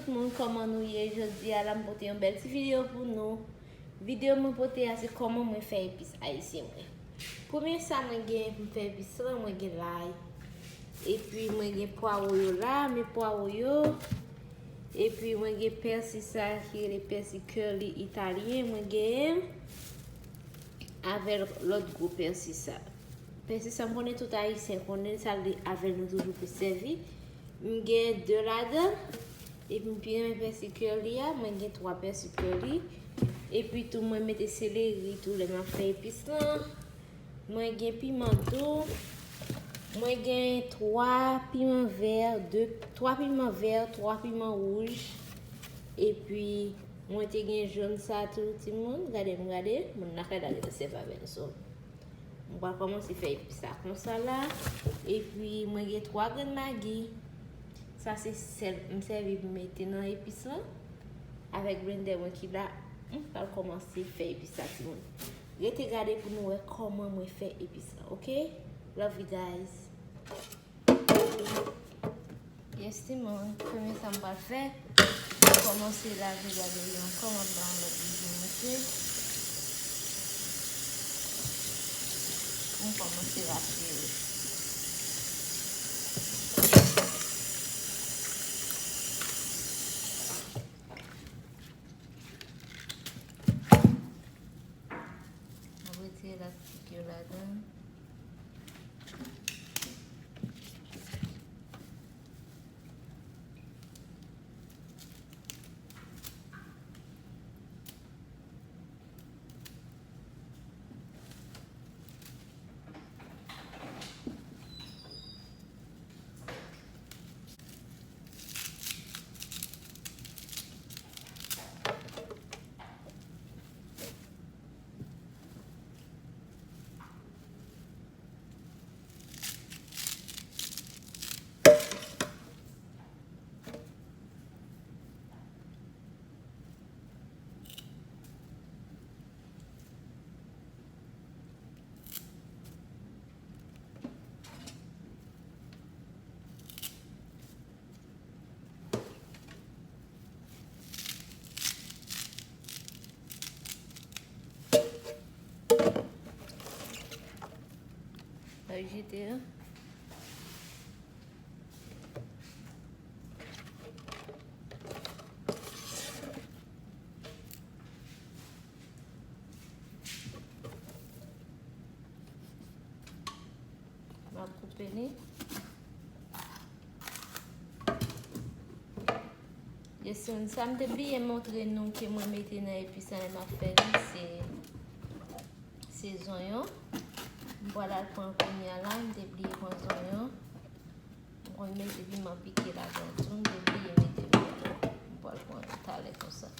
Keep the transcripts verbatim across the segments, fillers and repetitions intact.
Moun, kòman nou ye? Jodi a la, m pote yon bèl ti videyo pou nou. Videyo mwen pote a, se kòman mwen fè epis ayisyen mwen. Premye sa mwen gen pou m fè epis lan, mwen gen lay. Epi mwen gen pwawo yo la, men pwawo yo. Epi mwen gen pèsi sa ki rele pèsi curly italyen, mwen gen avè lòt gwo pèsi sa. Pèsi sa, m konnen tout ayisyen konnen sa, li avè l nou toujou pou sèvi. M gen de ladan, epi m pi renmen pèsi curly a, mwen gen twa pèsi curly. Epi tou mwen mete seleri tou lè m ap fè epis lan. Mwen gen piman dou. Mwen gen twa piman vè, de, twa piman vè, twa piman wouj. Epi mwen te gen jòn sa tou, timoun. Gade m, gade. Moun lakay la gentan sèvi avè l, so. M pral kòmanse fè epis sa konsa la. Epi mwen gen twa grenn magi. Sa se sèl m sèvi pou mete nan epis lan. Avèk blendè mwen ki la, m pral kòmanse fè epis sa, timoun. Rete gade pou nou wè kòman mwen fè epis lan, oke? Love you guys. Yes, timoun, premye sa m pral fè, m kòmanse lave lwa de yo ankò, m ap ba yon lòt vizyon, mesye. M kòmanse rache yo. M ap retire lastik yo ladan. Mwen jete an. M ap koupe li. Yes, sa m te bliye montre nou ke mwen mete nan epis la lè m ap fè li, se, se zonyon. M pral al pran kounye a la, m te bliye pran zonyon. M konn mete piman pike ladan tou, m te bliye mete l. M pral pran l talè konsa.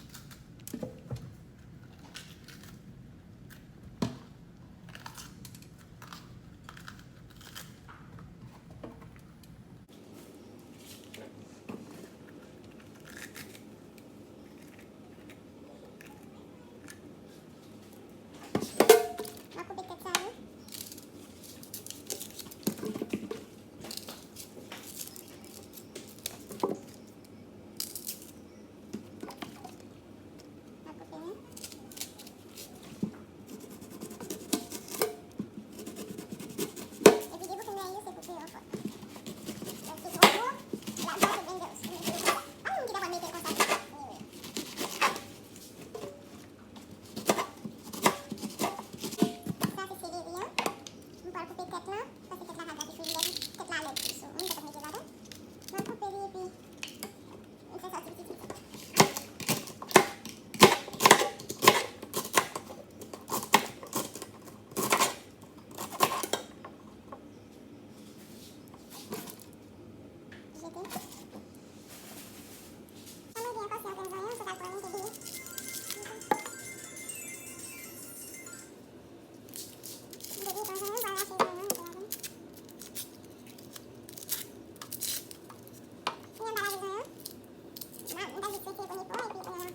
M ap koupe tèt sa, wi. M ap koupe, wi. Epi depi w fin lè yo, se koupe yo fò. Lè l te twò gwo, l ap gate blendè w. Si w mete l konsa, pa gen moun ki ta pral mete l konsa tou. Anyway. Sa se seleri an. M pral koupe tèt lan, paske tèt la ka gate fri, lè tèt la lèd tou. So, moun ta mete ladan. M ap koupe li epi m fè sa ti piti piti. Jete. Sa mwen gen ankò se yon grenn zonyon, m sot al pran li, m te bliye. M te bliye pran zonyon, m pral rache zonyon, mete ladan. Kounye a m pral lave zonyon. M a, m ta jis retire premye po a, epi kounye a la,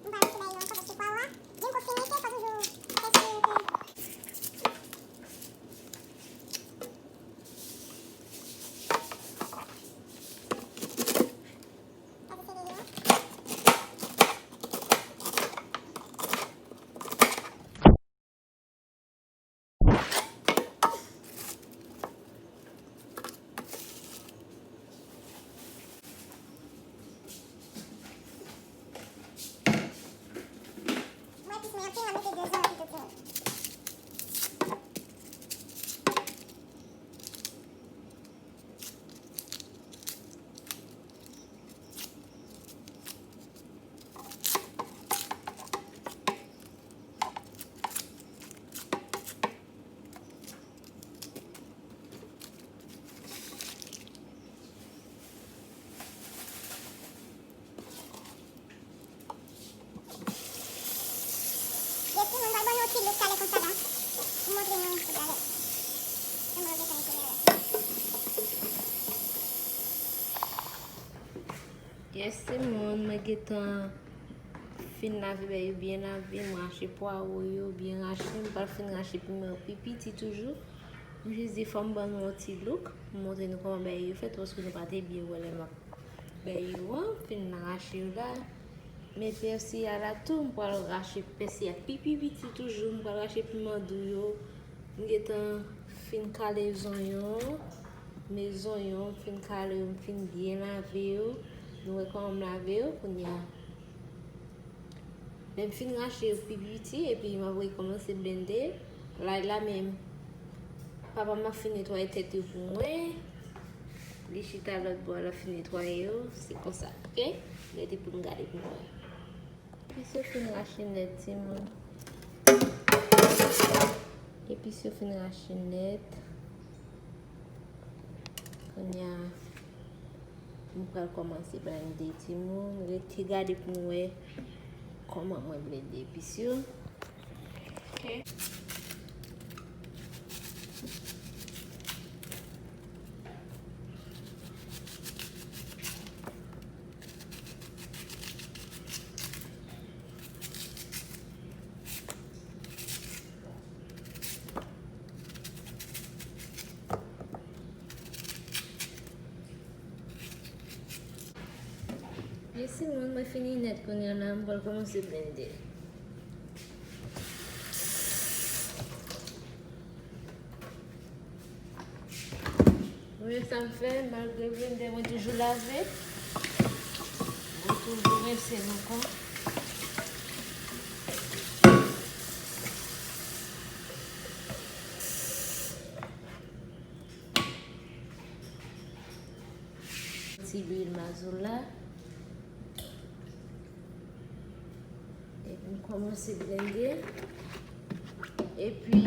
m pral mete lay yo ankò, paske pwawo a, byen kou fini ke fò toujou fè sire ke. Gade seleri an. Yes, timoun, mwen gentan fin lave bèy yo byen lave, mwen rache pwawo yo byen rache, mwen pral fin rache piman yo pi piti toujou. Mwen jis di fò m ban nou yon ti look, m montre nou kòman bèy yo fèt, paske nou pa te byen wè lè m ap bèy yo an, fin rache yo la. Men pèsi a la tou, m pral rache pèsi a pi pi piti toujou, m pral rache piman dou yo. M gentan fin kale zonyon, men zonyon m fin kale yo, m fin byen lave yo. Nou wè kòman m lave yo kounye a. Lè m fin rache yo pi piti, epi m ap rekòmanse blende. Lay la menm, papa m ap fin netwaye tèt yo pou mwen. Li chita lòt bò a, l ap fin netwaye yo. Se konsa, oke? Rete pou n gade pou n wè. Epis yo fin rache nèt, timoun. Epis yo fin rache nèt. Kounye a, m pral kòmanse blende, timoun. Rete gade pou n wè kòman mwen blende epis yo. Ok. Yes, timoun, mwen fini nèt kounye a la, m pral kòmanse blende. Ou wè sa m fè, malgre blende mwen toujou lave, mwen toujou rense l ankò. Ti lwil mazola. Epi m kòmanse blende. Epi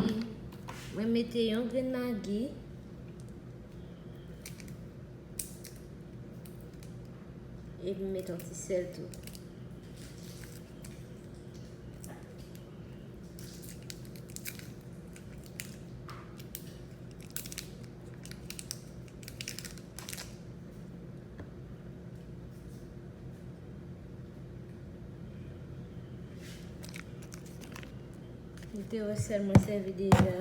mwen mete yon grenn magi. Epi m mete yon ti sèl tou. M te wè sèl mwen sèvi deja.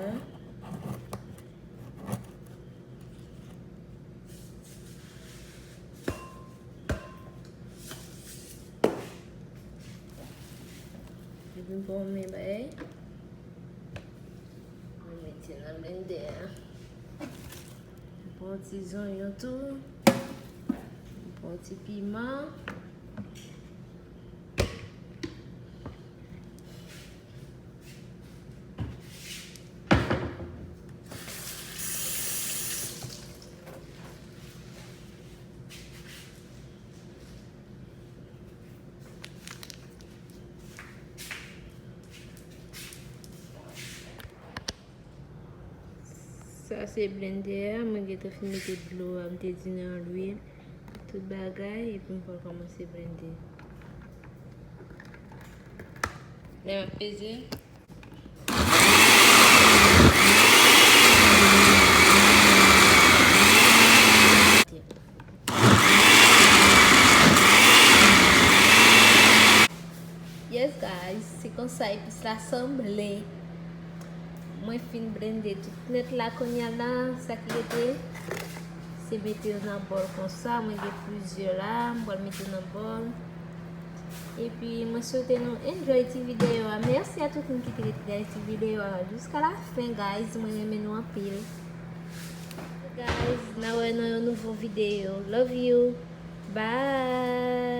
Epi m pran men bagay. Mwen mete nan blendè a. M pran ti zonyon tou. M pran ti piman. Sa se blendè a, mwen gentan fin mete dlo a, m te di nan lwil, tout bagay, epi m pral kòmanse blende. Lè m ap peze. Yes guys, se konsa epis la sanble. Mwen fin blende tout nèt la kounye a la, sa ki rete se mete yo nan bòl konsa, mwen gen plizyè la, m pral mete yo nan bòl. Epi mwen swete nou enjoy ti videyo a. Mèsi a tout moun ki te ret gade ti videyo a jiska la fen guys, mwen renmen nou anpil. Guys, n a wè nan yon nouvo videyo. Love you. Bye.